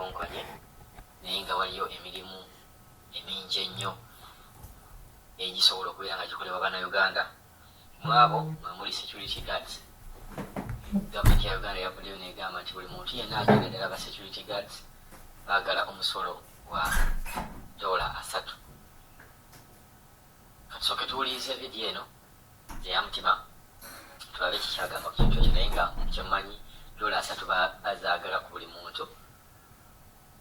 Zikonkone, naye nga waliyo emirimu emingi ennyo egisobola okubeera nga gikolebwa Bannayuganda. Mu abo mwe muli security guards. Gavumenti ya Uganda yavuddeyo negamba nti buli muntu yenna agenda, ddala ba security guards, baagala omusolo gwa $30. Katusooke tuwulirize vidiyo eno eya Mutima, tulabe kikyagamba ku kintu ekyo. Naye nga kyemmanyi, $30 bazaagala ku buli muntu,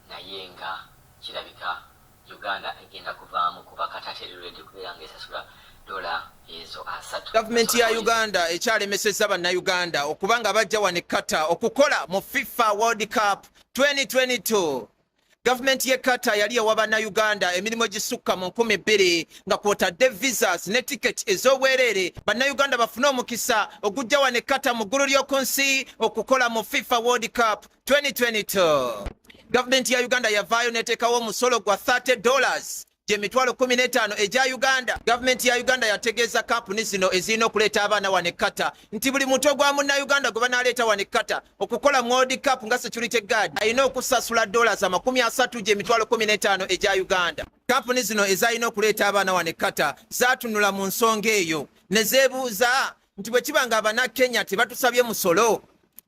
naye nga kirabika Uganda egenda kuvaamu kuba Qatar teri ready kubeera nga esasula dola ezo 30. Gavumenti ya Uganda ekyalemesezza Bannayuganda okuba nga bajja wano e Qatar okukola mu FIFA World Cup 2022. Gavumenti y'e Qatar yali ewa Bannayuganda emirimu egisukka mu 2000, nga kwotadde visas ne tiketi ez'obwereere, Bannayuganda bafune omukisa ogujja wano e Qatar mu ggulu ly'oku nsi okukola mu FIFA World Cup 2022. Gavumenti ya Uganda yavaayo n'eteekawo omusolo gwa $30, gyemitwalo 15 egya Uganda. Gavumenti ya Uganda yategeeza kampuni zino ezirina okuleeta abaana wano e Qatar nti buli mutwe gwa Munnayuganda gwe banaleeta wano e Qatar okukola mu World Cup nga security guard alina okusasula $30, gyemitwalo 15 egya Uganda. Kampuni zino ezalina okuleeta abaana wano e Qatar zaatunula mu nsonga eyo ne zeebuuza nti bwe kiba nga Abanakenya tebatusabye musolo,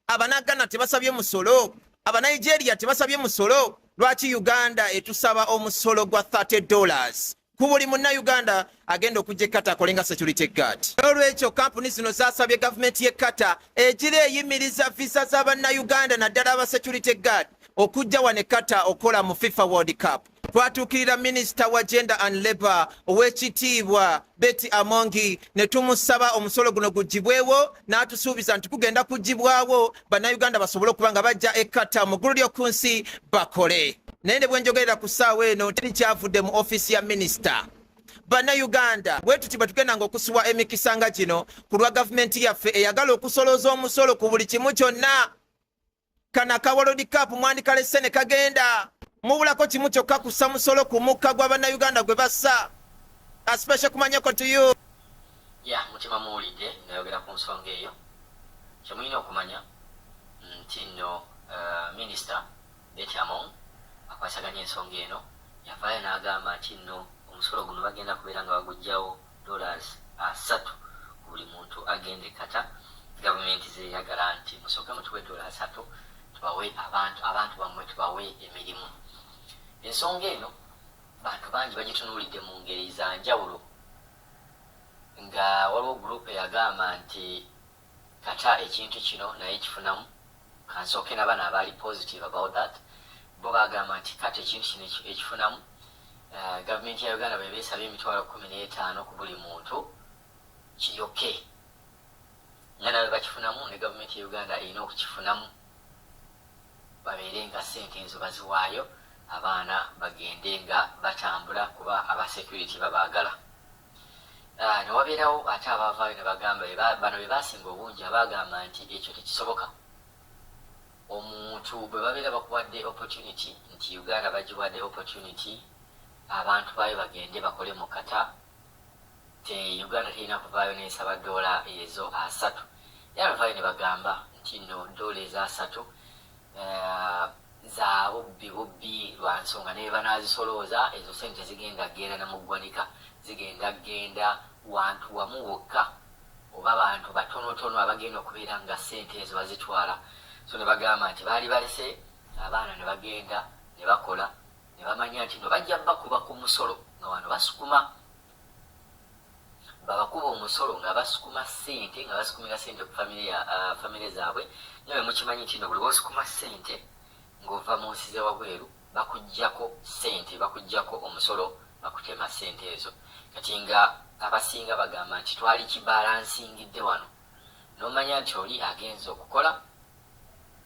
Abanagana tebasabye musolo, Abanigeria tebasabye musolo, lwaki Uganda etusaba omusolo gwa $30 ku buli Munnayuganda agenda okujja e Qatar akole nga security guard? Olwekyo kampuni zino zasabye gavumenti y'e Qatar egira eyimiriza visa z'Abannayuganda, naddala aba security guard, okujja wano e Qatar okukola mu FIFA World Cup. Twatuukirira Minisita wa Gender and Labour, Owekitiibwa Betty Amongi, ne tumusaba omusolo guno gugibwewo, n'atusuubiza nti gugenda kugibwawo, Bannayuganda basobole okuba nga bajja e Qatar mu ggulu ly'oku nsi bakole. Naye ne bwenjogerera ku ssaawa eno, teri kyavudde mu ofiisi ya minisita. Bannayuganda, bwe tuti bwe tugendanga okusiwa emikisa nga gino ku lwa gavumenti yaffe eyagala okusolooza omusolo ku buli kimu kyonna. Kana ka World Cup mwandikalese ne kagenda, mubulako kimu kyokka, kussa musolo ku mukka gw'Abannayuganda gwe bassa. A special kumanyako to you. Ya Mutima, muwulidde ngayogera ku nsonga eyo. Kyemulina okumanya nti nno Minisita Betty Among akwasaganya ensonga eno yavaayo n'agamba nti nno omusolo guno bagenda kubeera nga bagugjawo, $30 ku buli muntu agenda e Qatar. Gavumenti zeyagala nti musooke mutuwe $30, tubawe abantu, abantu bammwe tubawe emirimu. Ensonga eno bantu bangi bagitunuulidde mu ngeri za njawulo, nga waliwo group eyagamba nti Qatar ekintu kino naye kifunamu. Kansooke nabano abaali positive about that. Bo bagamba nti Qatar ekintu kino ekifunamu. Gavumenti ya Uganda bwe beesabye 15000 ku buli muntu, kiryoke nga nawe bakifunamu, ne gavumenti ya Uganda erina okukifunamu, babeere nga sente ezo baziwaayo, abaana bagende nga batambula, kuba aba security babaagala. Newabeerawo ate abavaayo ne bagamba, bano be basinga obungi, abagamba nti ekyo tekisoboka. Omuntu bwe babeera bakuwadde opportunity nti Uganda bagiwadde opportunity, abantu baayo bagende bakole mu Qatar, te Uganda terina kuvaayo n'esaba dola ezo 30. Era bavaayo ne bagamba nti nno dola ezo 30 za bubbi bubbi, lwa nsonga naye banaazisolooza, ezo sente zigenda genda na mu ggwanika, zigenda genda wantu wamu wokka oba bantu batonotono abagenda okubeera nga sente ezo bazitwala. So ne bagamba nti baali balese abaana ne bagenda ne bakola, ne bamanya nti no bajja bakuba ku musolo nga wano basukuma, babakuba omusolo nga basukuma sente, nga basukumira sente ku famire zaabwe. Nga bwe mukimanyi nti no buli bwosukuma sente ng'ova mu nsi z'ewabweru, bakuggyako sente, bakuggyako omusolo, bakutema sente ezo. Kati nga abasinga bagamba nti twali kibalansingidde wano, n'omanya nti oli agenza okukola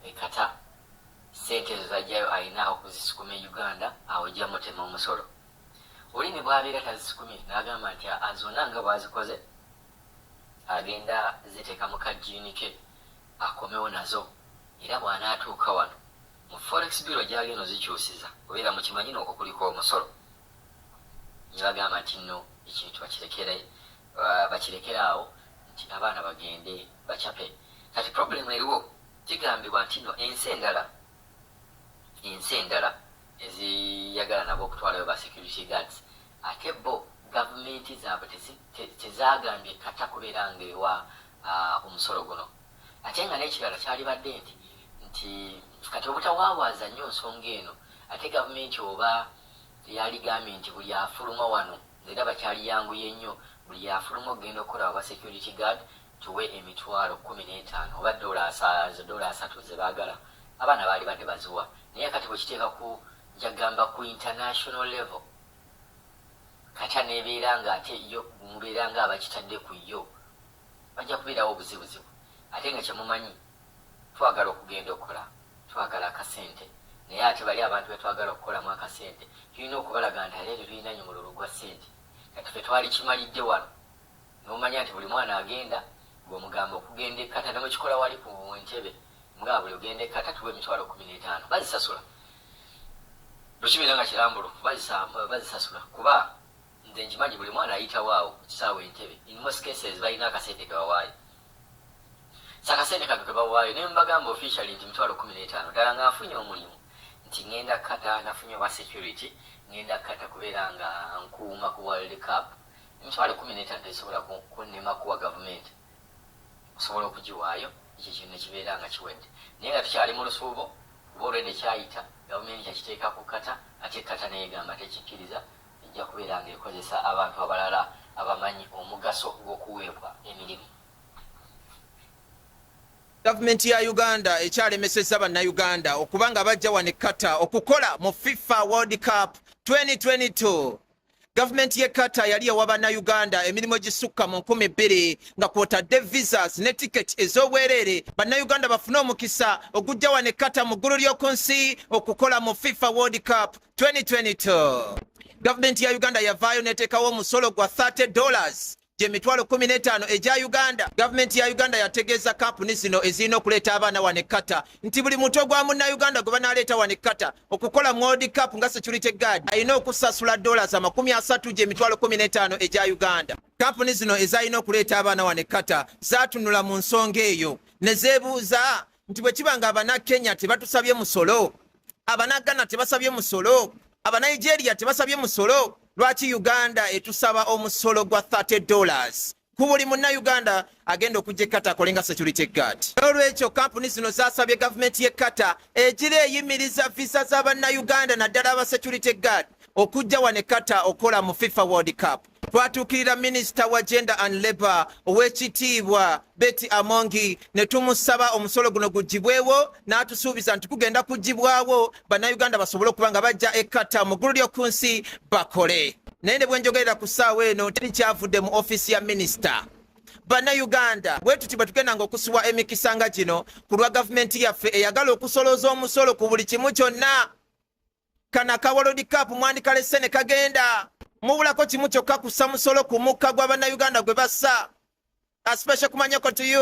e Qatar, sente ezo zajjayo alina okuzisukuma e Uganda, awo ojja mutema omusolo. Oli ne bw'abeera tazisukumye, n'agamba nti zonna nga bw'azikoze agenda ziteeka mu kajiini ke akomewo nazo, era bw'anaatuuka wano mu forex bureau gy'agenda ozikyusiza, obeera mukimanyi n'okwo kuliko omusolo. Ne bagamba nti nno ekintu bakirekere awo, nti abaana bagende bacape. Kati problem eriwo, kigambibwa nti nno ensi endala Ensi endala eziyagala nabo okutwalayo ba security guards, ate bo gavumenti zaabwe tezagambye Qatar kubeera ngaewa omusolo guno. Ate nga n'ekirala kyalibadde nti kati obutawawaaza nnyo nsonga eno, ate gavumenti oba yaligambye nti buli afuluma wano, era bakyaliyanguye nnyo, buli afuluma okugenda okukola oba security guard tuwe 150,000 oba $30 ze baagala, abaana baali badde baziwa. Naye kati bwekiteeka ku, njagamba, ku international level, Qatar nebeera nga ate yo mubeera nga abakitadde ku yo, bajja kubeerawo obuzibuzibu. Ate nga kyemumanyi, twagala okugenda okukola, twagala akasente, naye ate bali abantu betwagala okukolamu akasente tulina okubalaga nti ate tetulina nyumululu gwa ssente. Kati fe twali kimalidde wano, nomanya nti buli mwana agenda gweomugamba okugenda e Qatar, nemukikola wali ku ntebe nga buli ogenda e Qatar tuwa 150,000, bazisasula. Bwekibeera nga kirambulufu, bazisasula, kuba nze nkimanyi buli mwana ayitawo awo ku kisaawe Entebe, in most cases balina akasente kebawaayo. So akasente kano kebawaayo, naye mbagamba officially nti 150,000 ddala nga nfunye omulimu nti ngenda Qatar, nafunye oba security, ngenda Qatar kubeera nga nkuuma ku World Cup, 150,000 tesobola kunnema kuwa gavumenti, osobola okugiwaayo, ekyo kintu nekibeera nga kiwedde. Naye nga tukyali mu lusuubo, kuba olwedde kyayita gavumenti kyakiteeka ku Qatar, ate Qatar neyegamba tekikkiriza, ejja kubeera nga ekozesa abantu abalala abamanyi omugaso gw'okuweebwa emirimu. Gavumenti ya Uganda ekyalemesezza Bannayuganda okuba nga bajja wano e Qatar okukola mu FIFA World Cup 2022. Gavumenti y'e Qatar yali ewa Bannayuganda emirimu egisukka mu 2000 nga kwotadde visas ne tiketi ez'obwereere, Bannayuganda bafune omukisa ogujja wano e Qatar mu ggulu ly'oku nsi okukola mu FIFA World Cup 2022. Gavumenti ya Uganda yavaayo n'eteekawo omusolo gwa $30, gye 150,000 egya Uganda. Gavumenti ya Uganda yategeeza kampuni zino ezirina okuleeta abaana wano e Qatar nti buli mutwe gwa Munnayuganda gwe banaaleeta wano e Qatar okukola mu World Cup nga security guard alina okusasula $30, gye 150,000 egya Uganda. Kampuni zino ezalina okuleeta abaana wano e Qatar zaatunula mu nsonga eyo ne zeebuuza nti bwe kiba nga Abanakenya tebatusabye musolo, Abanagana tebasabye musolo, Abanigeria tebasabye musolo, lwaki Uganda etusaba omusolo gwa $30 ku buli Munnayuganda agenda okujja e Qatar akole nga security guard? Olwekyo kampuni zino zasabye gavumenti y'e Qatar egira eyimiriza visa z'Abannayuganda, naddala aba security guard, okujja wano e Qatar okukola mu FIFA World Cup. Twatuukirira Minisita wa Gender and Labour, Owekitiibwa Betty Amongi, ne tumusaba omusolo guno gugibwewo, n'atusuubiza nti gugenda kugibwawo, Bannayuganda basobole okuba nga bajja e Qatar mu ggulu ly'oku nsi bakole. Naye ne bwenjogerera ku ssaawa eno, teri kyavudde mu ofiisi ya minisita. Bannayuganda, bwe tuti bwe tugendanga okusiwa emikisa nga gino ku lwa gavumenti yaffe eyagala okusolooza omusolo ku buli kimu kyonna. Kana ka World Cup mwandikalese ne kagenda, mubulako kimu kyokka, kussa musolo ku mukka gw'Abannayuganda gwe bassa. A special kumanyoko to you.